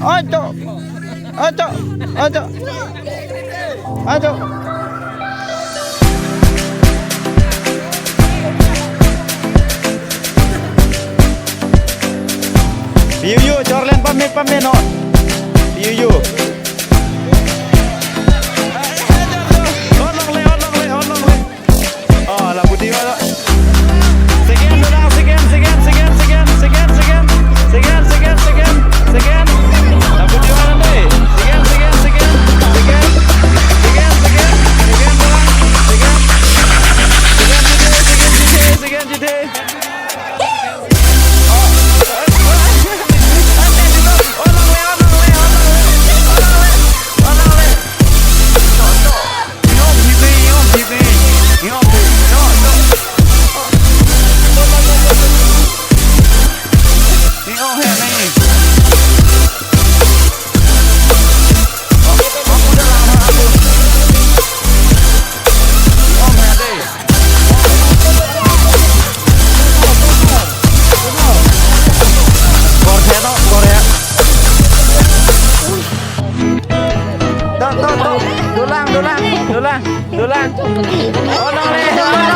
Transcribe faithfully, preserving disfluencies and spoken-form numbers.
Ajo. Ajo. Ajo. Ajo. Piu yu, chorlen pame pame non. Piu yu. Hot longle, hot longle, hot longle. Oh, lapu diwa. Second, dolang, second, second, second. Lapu diwa nande. Second, second, second. Second. Second, second, second, dolang. Second. Second, jithe, second, jithe, second, jithe. Dolang, dolang, dolang, dolang. Hot longle, hot